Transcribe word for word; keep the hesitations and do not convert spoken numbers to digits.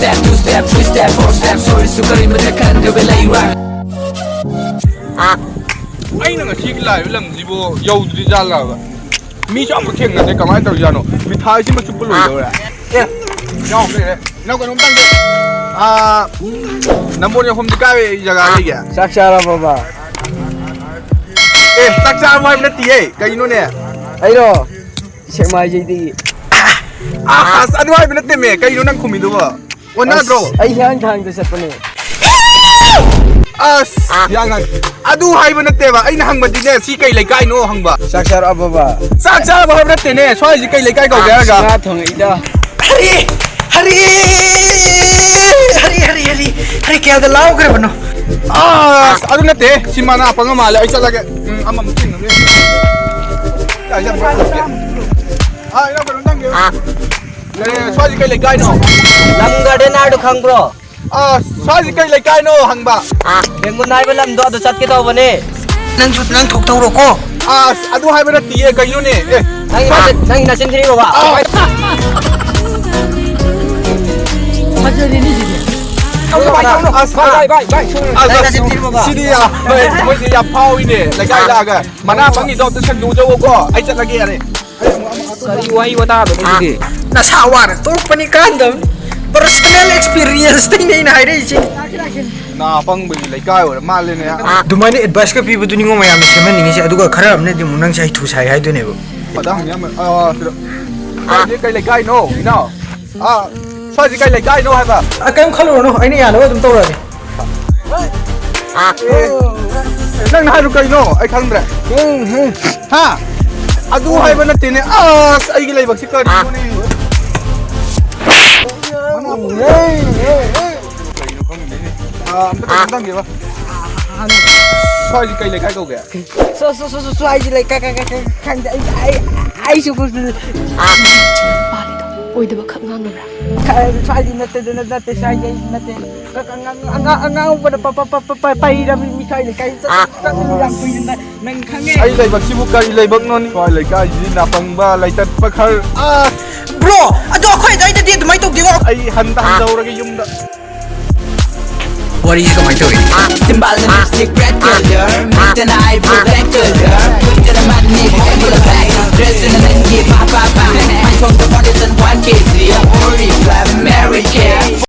Step two step three step four step ꯁꯣꯔꯤꯁꯨ ꯀꯔꯤꯃꯇ ꯈꯟꯗꯕ ꯂꯩꯔꯣꯏ꯫ ꯑꯩꯅ ꯉꯁꯤꯒꯤ ꯂꯥꯛꯏꯕ ꯂꯝꯁꯤꯕꯨ ꯌꯧꯗ꯭ꯔꯤ ꯖꯥꯠꯂꯕ? ꯃꯤꯁꯨ ꯑꯃꯨꯛ ꯊꯦꯡꯅꯗꯦ, ꯀꯃꯥꯏꯅ ꯇꯧꯔꯤꯖꯥꯠꯅꯣ? ꯃꯤꯊꯥꯏꯁꯤꯃ ꯆꯨꯞꯄ ꯂꯣꯏꯗꯧꯔꯦ꯫ ꯑꯦ, ꯌꯥꯎꯈ꯭ꯔꯦ꯫ ꯏꯅꯥꯎ, ꯀꯩꯅꯣꯝꯇꯪꯒꯦ꯫ ꯑꯥ, ꯅꯝꯕꯣꯜ ꯌꯧꯐꯝꯗꯤ ꯀꯥꯏ ꯖꯒꯥ ꯂꯩꯒꯦ? ꯆꯥꯛ ꯆꯥꯔꯕꯣꯕ? ꯑꯦ, ꯆꯥꯛ ꯆꯥꯔꯕꯣ ꯍꯥꯏꯕ ꯅꯠꯇꯤꯌꯦ꯫ ꯀꯩꯅꯣꯅꯦ? ꯑꯩꯔꯣ? ꯁꯦꯛꯃꯥꯏꯖꯩꯗꯒꯤ꯫ ꯑꯁ, ꯑꯗꯨ ꯍꯥꯏꯕ ꯅꯠꯇꯦꯃꯦ꯫ ꯀꯩꯅꯣ ꯅꯪ ꯈꯨꯝꯃꯤꯗꯨꯕꯣ? ꯑꯣꯟꯅꯗ꯭ꯔꯣ? ꯑꯁ, ꯑꯩ ꯍꯤꯌꯥꯡꯊꯥꯡꯗ ꯆꯠꯄꯅꯦ꯫ ꯑꯁ, ꯍꯤꯌꯥꯡꯊꯥꯡ꯫ ꯑꯗꯨ ꯍꯥꯏꯕ ꯅꯠꯇꯦꯕ꯫ ꯑꯩꯅ ꯍꯪꯕꯗꯤꯅꯦ, ꯁꯤ ꯀꯩ ꯂꯩꯀꯥꯏꯅꯣ ꯍꯪꯕ꯫ ꯆꯥꯛ ꯆꯥꯔꯛꯑꯕꯕ? ꯆꯥꯛ ꯆꯥꯔꯕ ꯍꯥꯏꯕ ꯅꯠꯇꯦꯅꯦ꯫ ꯁ꯭ꯋꯥꯏꯁꯤ ꯀꯩ ꯂꯩꯀꯥꯏ ꯀꯧꯒꯦ ꯍꯥꯏꯔꯒ? ꯉꯥ ꯊꯣꯡꯉꯛꯏꯗ꯫ ꯍꯔꯤ! ꯍꯔꯤ! ꯍꯔꯤ, ꯍꯔꯤ, ꯍꯔꯤ, ꯍꯔꯤ, ꯀꯌꯥꯗ ꯂꯥꯎꯈ꯭ꯔꯕꯅꯣ? ꯑꯁ, ꯑꯗꯨ ꯅꯠꯇꯦ꯫ ꯁꯤ ꯃꯅꯥ ꯄꯪꯉ ꯃꯥꯜꯂꯦ꯫ ꯑꯩ ꯆꯠꯂꯒꯦ꯫ ꯎꯝ, ꯑꯃꯃꯨꯛ ꯊꯦꯡꯅꯕꯅꯦ꯫ ꯌꯥꯏ, ꯌꯥꯝ ꯐꯔꯦ꯫ ꯑꯥ, ꯏꯅꯥꯎ, ꯀꯩꯅꯣꯝ ꯊꯝꯒꯦ꯫ ꯀꯔꯤ, ꯁ꯭ꯋꯥꯏꯁꯤ ꯀꯩ ꯂꯩꯀꯥꯏꯅꯣ? ꯂꯝ ꯒꯥꯔꯗꯦꯟ ꯍꯥꯏꯗꯣ ꯈꯪꯕ꯭ꯔꯣ? ꯑꯥ, ꯁ꯭ꯋꯥꯏꯁꯤ ꯀꯩ ꯂꯩꯀꯥꯏꯅꯣ ꯍꯪꯕ꯫ ꯕꯦꯡꯒꯨꯟ ꯍꯥꯏꯕ ꯂꯝꯗꯣ ꯑꯗꯨ ꯆꯠꯀꯦ ꯇꯧꯕꯅꯦ꯫ ꯅꯪꯁꯨ ꯅꯪ ꯊꯣꯛ ꯊꯧꯔꯣꯀꯣ꯫ ꯑꯥ, ꯑꯗꯨ ꯍꯥꯏꯕ ꯅꯠꯇꯤꯌꯦ, ꯀꯩꯅꯣꯅꯦ? ꯑꯦ, ꯅꯪꯒꯤ ꯅꯆꯤꯟ, ꯅꯪꯒꯤ ꯅꯆꯤꯟ ꯊꯤꯔꯤꯕꯣꯕ? ꯑꯥ꯫ ꯐꯖꯔꯦꯅꯦ ꯁꯤꯗꯤ꯫ ꯑꯁ, ꯚꯥꯏ, ꯚꯥꯏ, ꯚꯥꯏ, ꯁꯣꯏꯔꯦ꯫ ꯑꯁ, ꯅꯪ ꯅꯆꯤꯟ ꯊꯤꯔꯤꯕꯣꯕ? ꯁꯤꯗꯤ, ꯑꯥ, ꯃꯣꯏ, ꯃꯣꯏꯁꯦ ꯌꯥꯝ ꯐꯥꯎꯏꯅꯦ, ꯂꯩꯀꯥꯏ ꯂꯥꯛꯑꯒ꯫ ꯃꯅꯥ ꯄꯪꯉꯤꯗꯣ ꯑꯝꯇ ꯁꯦꯡꯗꯣꯛꯎꯆꯣꯀꯣ, ꯑꯩ ꯆꯠꯂꯒꯦ, ꯌꯥꯔꯦ꯫ ꯀꯔꯤ ꯋꯥꯍꯩ ꯋꯥꯇꯥꯅꯣ ꯑꯗꯨꯗꯤ? ꯅꯁꯥ ꯋꯥꯅ ꯇꯣꯛꯄꯅꯤ ꯀꯥꯟꯗꯕꯅꯤ꯫ Personal experience ꯇꯩꯅꯦ ꯑꯩꯅ ꯍꯥꯏꯔꯛꯏꯁꯦ꯫ ꯅꯥ ꯄꯪꯕꯒꯤ ꯂꯩꯀꯥꯏ ꯑꯣꯏꯔ ꯃꯥꯜꯂꯦꯅꯦ꯫ ꯑꯗꯨꯃꯥꯏꯅ advice ꯀ ꯄꯤꯕꯗꯨꯅꯤꯉꯣ ꯃꯌꯥꯝꯅ ꯁꯦꯝꯍꯟꯅꯤꯡꯉꯤꯁꯦ, ꯑꯗꯨꯒ ꯈꯔ ꯑꯃꯅꯗꯤ ꯑꯃꯨꯛ ꯅꯪꯁꯦ ꯍꯩꯊꯨ ꯁꯥꯏ ꯍꯥꯏꯗꯣꯏꯅꯦꯕ꯫ ꯃꯊꯪ ꯍꯪꯉꯦ ꯑꯃ, ꯑ, ꯁꯤꯗ꯫ ꯁ꯭ꯋꯥꯏꯁꯦ ꯀꯩ ꯂꯩꯀꯥꯏꯅꯣ, ꯏꯅꯥꯎ? ꯑꯥ, ꯁ꯭ꯋꯥꯏꯁꯦ ꯀꯩ ꯂꯩꯀꯥꯏꯅꯣ ꯍꯥꯏꯕ? ꯑ, ꯀꯩꯝ ꯈꯜꯂꯨꯔꯅꯨ, ꯑꯩꯅ ꯌꯥꯅꯕ ꯑꯗꯨꯝ ꯇꯧꯔꯛꯑꯒꯦ꯫ ꯑꯦ, ꯅꯪꯅ ꯍꯥꯏꯗꯣ ꯀꯩꯅꯣ? ꯑꯩ ꯈꯪꯗ꯭ꯔꯦ꯫ ꯍꯥ? ꯑꯗꯨ ꯍꯥꯏꯕ ꯅꯠꯇꯦꯅꯦ꯫ ꯑꯁ, ꯑꯩꯒꯤ ꯂꯥꯏꯕꯛꯁꯤ ꯀꯔꯤꯅꯣꯅꯦ? ꯀꯩꯅꯣ ꯈꯪꯗꯦꯅꯦ꯫ ꯑꯥ, ꯑꯝꯇ ꯀꯩꯅꯣꯝꯇ ꯍꯪꯒꯦꯕ꯫ ꯁ꯭ꯋꯥꯏꯁꯤ ꯀꯩ ꯂꯩꯀꯥꯏ ꯀꯧꯒꯦ? ꯁ꯭ꯋꯥ-, ꯁ꯭ꯋꯥ-, ꯁ꯭ꯋꯥ-, ꯁ꯭ꯋꯥ-, ꯁ꯭ꯋꯥꯏꯁꯤ ꯂꯩꯀꯥꯏ, ꯀꯩ, ꯀꯩ, ꯀꯩ, ꯈꯪꯗꯦ꯫ ꯑꯩ, ꯑꯩ, ꯑꯩꯁꯨ ꯅꯨꯄꯥꯗꯨꯗ ꯑꯣꯏꯗꯕ ꯈꯛ ꯉꯥꯡꯅꯕ꯭ꯔꯥ? ꯁ꯭ꯋꯥꯏꯗꯤ ꯅꯠꯇꯦ, ꯅꯠꯇꯦ, ꯁ꯭ꯋꯥꯏꯗꯤ ꯑꯩ ꯅꯠꯇꯦ꯫ ꯑꯉꯥꯡ, ꯑꯉꯥꯡ, ꯑꯉꯥꯡꯕꯅ ꯄ-, ꯄ-, ꯄ-, ꯄ-, ꯄ-, ꯄꯩꯔꯕꯅꯤ ꯃꯤ ꯁ꯭ꯋꯥꯏ ꯂꯩꯀꯥꯏ ꯆꯠ-, ꯆꯠꯂꯨ ꯌꯥꯝ ꯀꯨꯏꯅ ꯅꯪ ꯈꯪꯉꯦ꯫ ꯑꯩ ꯂꯩꯕꯛꯁꯤꯕꯨ ꯀꯔꯤ ꯂꯩꯕꯛꯅꯣꯅꯤ? ꯁ꯭ꯋꯥꯏ ꯂꯩꯀꯥꯏꯁꯤꯗꯤ ꯅꯥꯄꯪꯕ, ꯂꯩꯇꯠꯄ ꯈꯔ꯫ ꯑꯥ! ꯕ꯭ꯔꯣ, ꯑꯗꯣ ꯑꯩꯈꯣꯏ ꯑꯗꯥꯏꯗꯗꯤ ꯑꯗꯨꯃꯥꯏꯅ ꯇꯧꯗꯦꯉꯣ꯫ ꯑꯩ ꯍꯟꯗ ꯍꯟꯗꯍꯧꯔꯒꯦ ꯌꯨꯝꯗ꯫ ꯋꯥꯔꯤꯁꯦ ꯀꯃꯥꯏꯅ ꯇꯧꯏ? ꯁꯤꯝꯕꯥꯜꯅ ꯂꯤꯞꯁꯇꯤꯛ ꯔꯦꯗ ꯀꯂꯔ, ꯃꯤꯠꯇꯅ ꯑꯥꯏꯕ꯭ꯔꯣ ꯕ꯭ꯂꯦꯛ ꯀꯂꯔ, ꯈꯨꯠꯇꯅ ꯃꯅꯤꯄꯨꯔ ꯕ꯭ꯂꯦꯛ, ꯗ꯭ꯔꯦꯁꯇꯨꯅ ꯅꯪꯒꯤ ꯄꯥ ꯄꯥ ꯄꯥ, ꯃꯥꯏꯊꯣꯡꯗ foundation one K G, Oriflame Mary ꯀꯦ꯫